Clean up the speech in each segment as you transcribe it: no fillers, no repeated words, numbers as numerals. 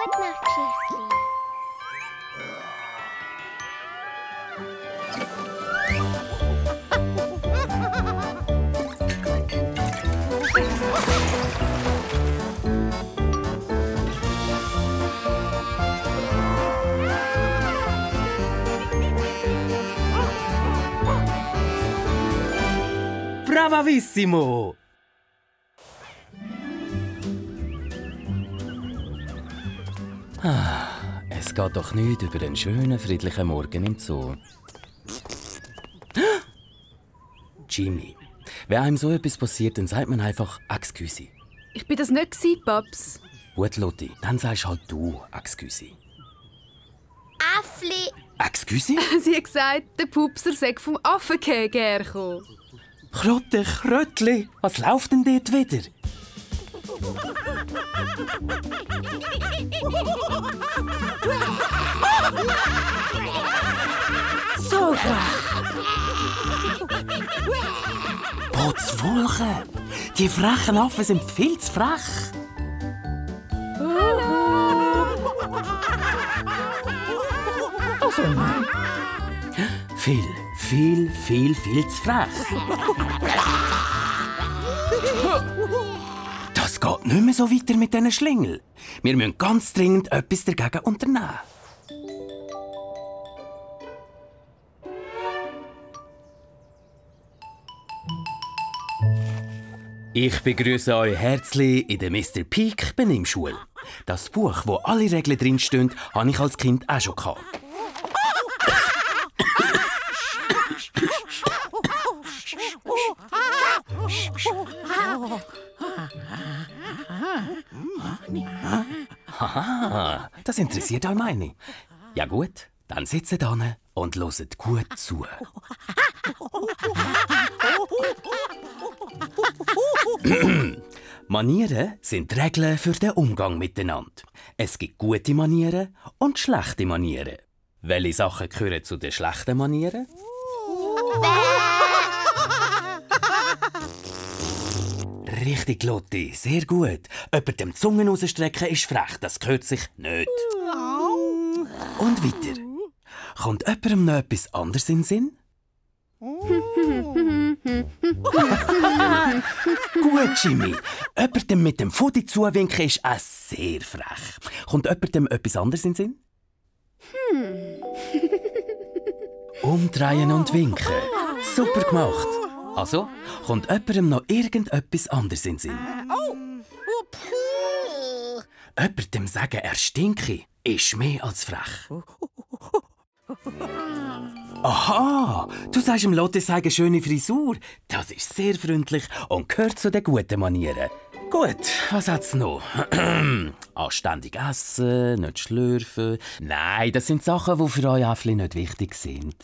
Gute Nacht, Geschichtli. Bravissimo! Es geht doch nicht über einen schönen, friedlichen Morgen im Zoo. Jimmy, wenn einem so etwas passiert, dann sagt man einfach «Excuse». Ich bin das nicht, Paps. Gut, Lotti, dann sagst halt du «Excuse». Affli. «Excuse»? Sie hat gesagt, der Pupser sei vom Affenkäger hergekommen. Krotte, Krötli, was läuft denn dort wieder? So frech! Potzwolke! Die frechen Affen sind viel zu frech. Also nein. Viel zu frech. Das geht nicht mehr so weiter mit diesen Schlingel. Wir müssen ganz dringend etwas dagegen unternehmen. Ich begrüße euch herzlich in der Mr. Peak Benimmschule. Das Buch, wo alle Regeln drinstehen, habe ich als Kind auch schon gehabt. Haha, das interessiert euch meine. Ja gut, dann sitzt da und hört gut zu. Manieren sind Regeln für den Umgang miteinander. Es gibt gute Manieren und schlechte Manieren. Welche Sachen gehören zu den schlechten Manieren? Richtig, Lotti, sehr gut. Jemandem die Zunge rausstrecken ist frech, das gehört sich nicht. Und weiter. Kommt jemandem noch etwas anderes in den Sinn? Gut, Jimmy. Jemandem mit dem Pfudi zuwinken ist auch sehr frech. Kommt jemandem etwas anderes in den Sinn? Umdrehen und winken. Super gemacht. Also, kommt jemandem noch irgendetwas anderes in den Sinn? Jemandem sagen, er stinke, ist mehr als frech. Aha, du sagst dem Lotte sagen, schöne Frisur. Das ist sehr freundlich und gehört zu den guten Manieren. Gut, was hat's noch? Anständig essen, nicht schlürfen. Nein, das sind Sachen, die für euch Äffli nicht wichtig sind.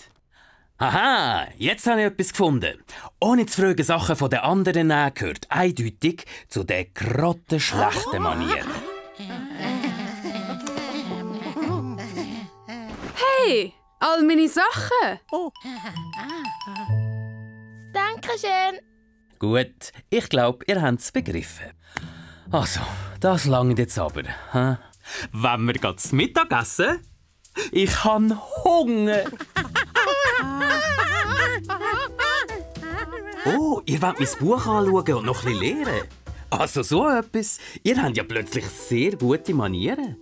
Aha, jetzt habe ich etwas gefunden. Ohne zu fragen, Sachen von den anderen nehmen, gehört eindeutig zu den grottenschlechten Manieren. Hey, all meine Sachen! Dankeschön. Gut, ich glaube, ihr habt es begriffen. Also, das langt jetzt aber. Hm? Wenn wir gerade zu Mittag essen? Ich habe Hunger. Oh, ihr wollt mein Buch anschauen und noch ein bisschen lernen? Also so etwas. Ihr habt ja plötzlich sehr gute Manieren.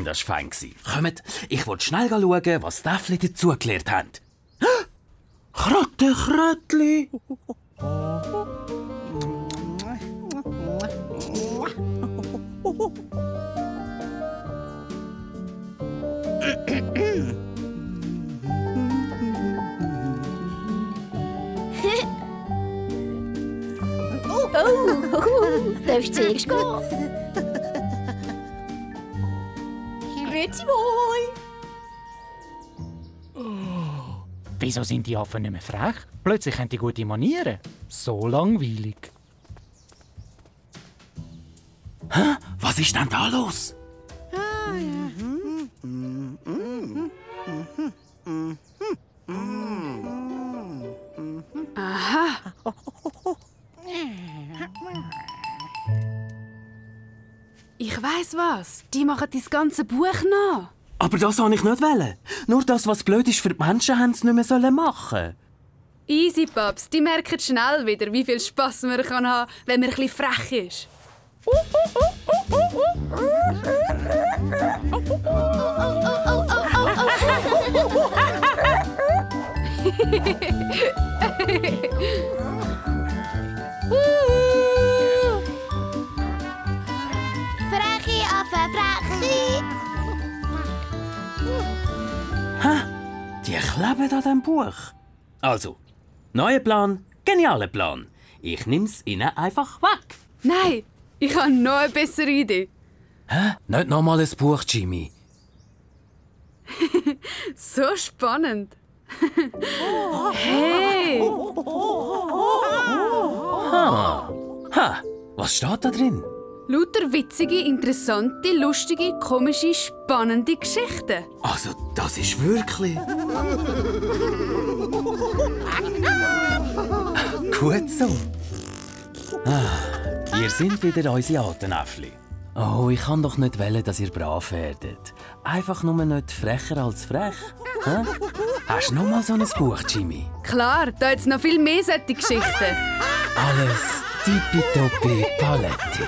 Das war fein. Kommt, ich will schnell schauen, was die Äffli dazu gelernt haben. Krotte, Krötli! Darfst du zuerst gehen? Grüezi wohl. Wieso sind die Affen nicht mehr frech? Plötzlich haben die gute Manieren. So langweilig. Hä? Was ist denn da los? Ich weiss was. Die machen das ganze Buch nach. Aber das wollte ich nicht wollen. Nur das, was blöd ist für die Menschen, haben sie nicht mehr machen. Easy, Paps. Die merken schnell wieder, wie viel Spass man haben kann, wenn man ein bisschen frech ist. Freche Affe, freche. Hä? Die kleben an diesem Buch. Also, neuer Plan, genialer Plan. Ich nehm's ihnen einfach weg. Nein, ich habe noch eine bessere Idee. Hä? Nicht nochmal ein Buch, Jimmy. So spannend. Hey! Ha, was steht da drin? Lauter witzige, interessante, lustige, komische, spannende Geschichten. Also, das ist wirklich... Gut so. Ihr seid wieder unsere alten Äffli. Oh, ich kann doch nicht wollen, dass ihr brav werdet. Einfach nur nicht frecher als frech. Hä? Hast du noch mal so ein Buch, Jimmy? Klar, da jetzt noch viel mehr solche Geschichten. Alles tippitoppi Paletti.